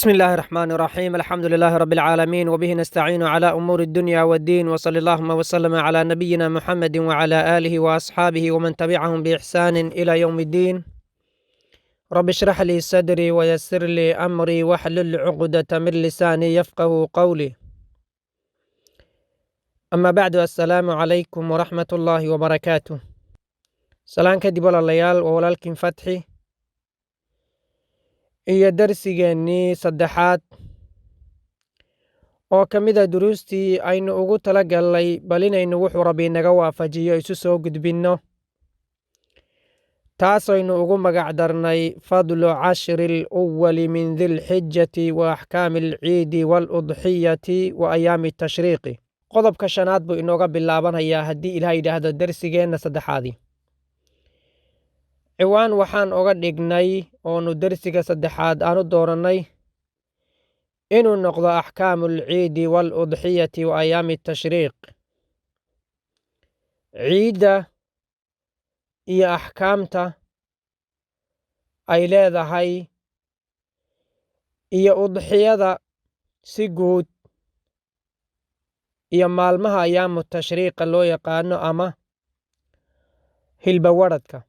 بسم الله الرحمن الرحيم، الحمد لله رب العالمين، وبه نستعين على أمور الدنيا والدين، وصلى اللهم وسلم على نبينا محمد وعلى آله وأصحابه ومن تبعهم بإحسان إلى يوم الدين. رب اشرح لي صدري ويسر لي أمري واحلل عقدة من لساني يفقه قولي. أما بعد، السلام عليكم ورحمة الله وبركاته. Salaan kadib, walaalayaal, waa walaalkiin Fatxi iyo darsigeennii saddexaad oo ka mid a duruustii aynu ugu tala galnay bal inaynu wuxuu Rabbi naga waafajiyo isu soo gudbinno, taasaynu ugu magac darnay fadlu cashri alawali min dilxijati wa axkaami alciidi waaludxiyati wa ayaami tashriiqi. Qodobka shanaad buu inooga bilaabanayaa, haddii Ilaah yidhaahdo, darsigeenna saddexaadii. Ciwaan waxaan oga dhignay oonu dersiga saddexaad aanu doorannay inuu noqdo axkaamu alciidi waaludxiyati wa ayaami tashriiq, ciidda iyo axkaamta ay leedahay iyo udxiyada si guud iyo maalmaha ayaamu tashriiqa loo yaqaano ama hilbawadhadka.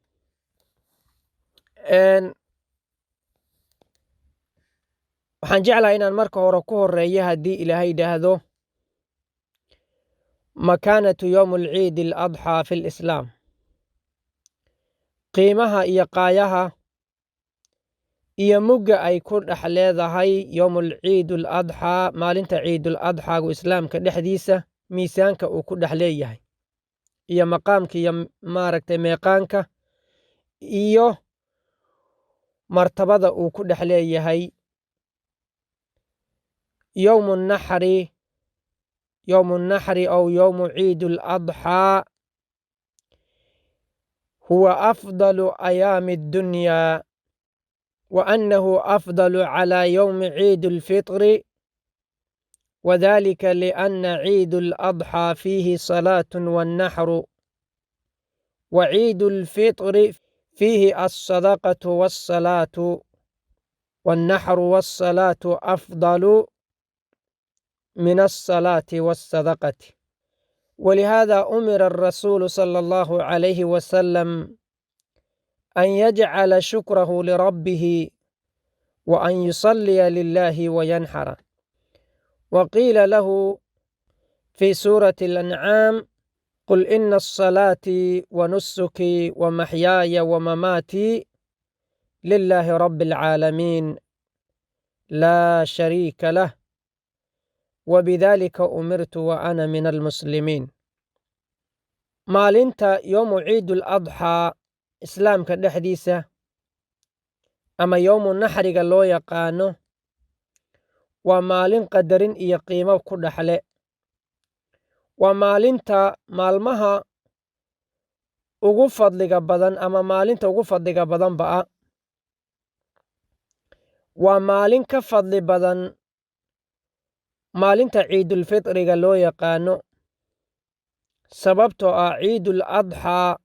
Waxaan jeclahay inaan marka hore ku horeeyo, haddii Ilaahay yidhaahdo, makaanatu yowm alciidi aladxaa fi lislaam, qiimaha iyo qaayaha iyo mugga ay ku dhex leedahay yowmulciid aladxaa, maalinta ciidul adxaagu islaamka dhexdiisa miisaanka uu ku dhex leeyahay iyo maqaamka iyo maaragtay meeqaanka iyo martabada uu ku dhex leeyahay. Yowmu naxri, yowmu naxri aw yowmu ciid aladxaa huwa afdalu ayaami addunyaa, wa annahu afdalu calaa yowmi ciid alfitri, wadalika lianna ciid aladxaa fiihi salaatu wannaxru, wa ciid alfitri fiihi alsadaqatu waasalaatu, wannaxru waasalaatu afdalu min alsalaati walsadaqati. ولهذا أمر الرسول صلى الله عليه وسلم أن يجعل شكره لربه وأن يصلي لله وينحر. وقيل له في سورة الأنعام: قل إن الصلاة ونسكي ومحياي ومماتي لله رب العالمين لا شريك له وبذلك أمرت وأنا من المسلمين. Maalinta yowmu ciidul adxaa islaamka dhexdiisa ama yowmu naxriga loo yaqaano waa maalin qadarin iyo qiimo ku dhexle. Waa maalinta maalmaha ugu fadliga badan ama maalinta ugu fadliga badanba a. Waa maalin ka fadli badan maalinta ciidulfitriga loo yaqaano, sababtoo ah ciidul adxaa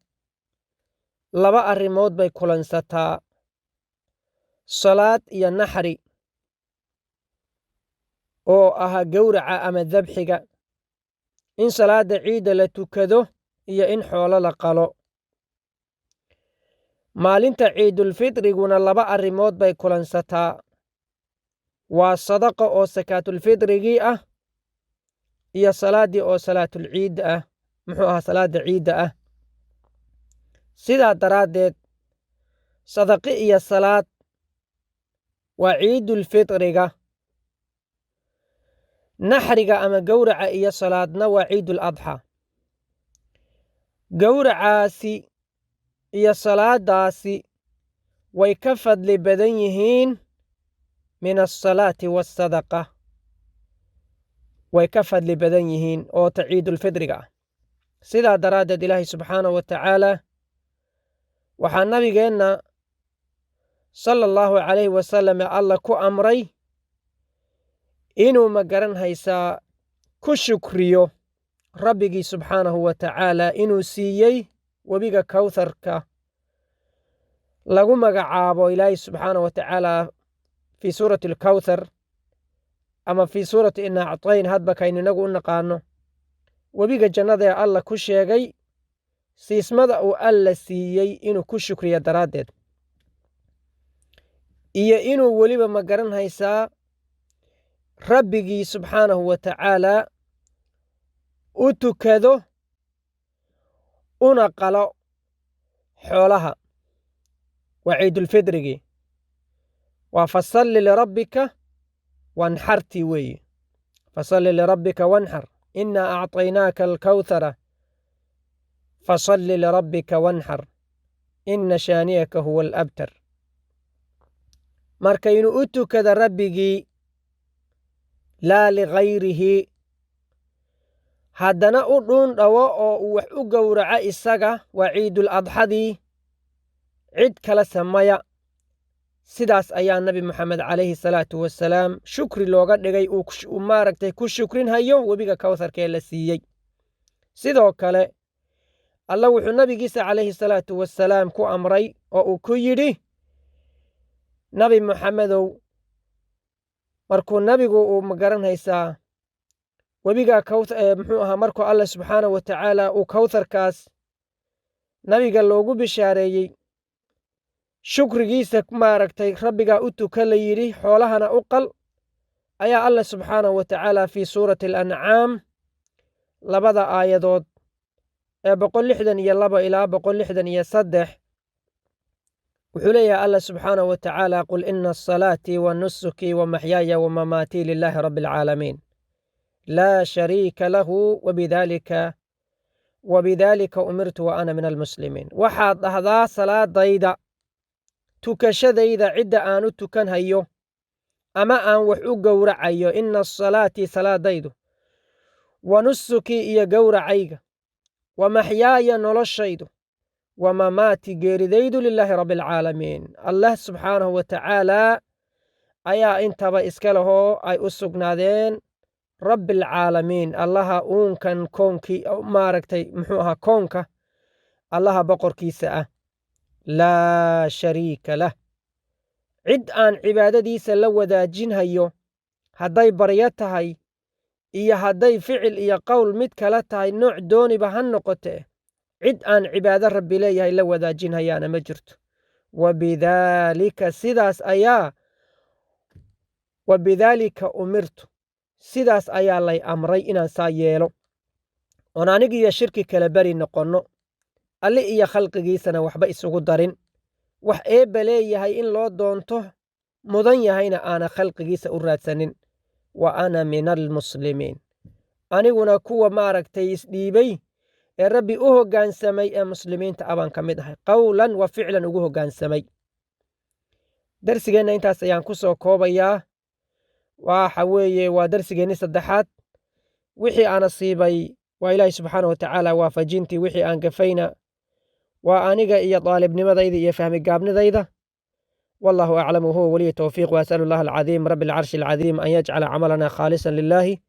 laba arrimood bay kulansataa: salaad iyo naxri oo ahaa gowraca ama dabxiga, in salaadda ciidda la tukado iyo in xoolo la qalo. Maalinta ciidulfitriguna laba arrimood bay kulansataa: waa sadaqa oo sakaatulfitrigii ah iyo salaaddii oo salaatulciidda ah, muxuu ahaa, salaadda ciidda ah. Sidaa daraaddeed sadaqi iyo salaad waa ciidulfitriga, naxriga ama gowraca iyo salaadna waa ciidul adxaa. Gowracaasi iyo salaadaasi way ka fadli badan yihiin min asalaati waasadaqa, way ka fadli badan yihiin oo ta ciidulfidriga ah. Sidaa daraaddeed Ilaahay subxaanahu wa tacaala waxaa nabigeenna sala allahu calayhi wasalam Alla ku amray inuu, ma garan haysaa, ku shukriyo Rabbigii subxaanahu wa tacaala inuu siiyey webiga Kawtharka lagu magacaabo. Ilaahay subxaanahu wa tacaala fii suurati alkawthar. Ama fii suurati Inaa Actayn, hadba kaynu inagu u naqaano webiga jannada ee Alla ku sheegay siismada uu Alla siiyey inuu ku shukriyo daraaddeed, iyo inuu weliba, ma garan haysaa, Rabbigii subxaanahu wa tacaalaa u tukado una qalo xoolaha. Waa ciidulfidrigii, waa fasalli lirabbika wanxartii weeye. Fasalli lirabbika wanxar, innaa acطaynaaka alkawthara fasalli lirabbika wanxar inna shaaniyaka huwa alabtar. Marka inuu u tukado Rabbigii, laa ligayrihi, haddana u dhuun dhawo oo uu wax u gowraco isaga, waa ciidul adxadii, cid kale samaya. Sidaas ayaa Nabi Moxamed calayhi salaatu wasalaam shukri looga dhigay, uu maaragtay ku shukrinhayo webiga Kawtharkee la siiyey. Sidoo kale Alla wuxuu nabigiisa calayhi salaatu wasalaam ku amray oo uu ku yidhi: Nabi Moxamedow, markuu nabigu uu, magaranhaysaa, webiga muxuu ahaa, markuu Alla subxaanahu wa tacaala uu Kawtharkaas nabiga loogu bishaareeyey, shukrigiisa maaragtay Rabbigaa u tuka la yidhi, xoolahana u qal, ayaa Alla subxaanahu wa tacaala fii suurati Alancaam labada aayadood ee 162 ilaa 163 wuxuu leeyahay Alla subxaanahu wa tacaala: qul ina salaatii wa nusukii wa maxyaaya wa mamaatii lilaahi rabbi alcaalamiin laa shariika lahu wabidaalika umirtu wa ana min almuslimiin. Waxaad dhahdaa: salaadayda, tukashadayda, cidda aan u tukanhayo ama aan wax u gowracayo, ina salaatii, salaadaydu, wa nusukii, iyo gowracayga, wa maxyaaya, noloshaydu, wa mamaatii, geeridaydu, lilaahi rabbi alcaalamiin, Allah subxaanahu wa tacaalaa ayaa intaba iska lehoo ay u sugnaadeen. Rabbi alcaalamiin, Allaha uunkan koonkii, maaragtay, muxuu ahaa, koonka Allaha boqorkiisa ah, laa shariika lah, cid aan cibaadadiisa la wadaajinhayo, hadday baryo tahay iyo hadday ficil iyo qowl mid kala tahay, nooc dooniba ha noqotee, cid aan cibaado Rabbi leeyahay la wadaajinhayaana ma jirto. Wabidaalika, sidaas ayaa, wabidaalika umirtu, sidaas ayaa lay amray inaan saa yeelo oon anigiyo shirki kala beri noqonno, Alli iyo khalqigiisana waxba isugu darin, wax Eebba leeyahay in loo doonto mudan yahayna aana khalqigiisa u raadsanin. Wa ana min almuslimiin, aniguna kuwa maaragtay isdhiibay ee Rabbi u hoggaansamay ee muslimiinta abaan ka mid ahay, qowlan wa ficlan ugu hoggaansamay. Darsigeenna intaas ayaan ku soo koobayaa. Waxa weeye waa darsigeenni saddexaad. Wixii aan asiibay waa Ilaahi subxaana wa tacaala waafajintii, wixii aan gafayna waa aniga iyo daalibnimadayda iyo fahmi gaabnidayda. Wallahu aclam, wahuwa waliy towfiiq. Waas'alu allah alcadiim rabbi alcarshi alcadiim an yajcala camalana khaalisa lilahi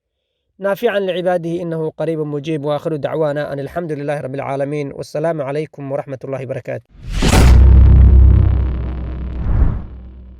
naafican licibaadihi, inahu qariibu mujiib. Waakhiru dacwaana an alxamdu lilahi rabbi alcaalamiin, wassalaamu calaykum waraxmat ullahi barakaatu.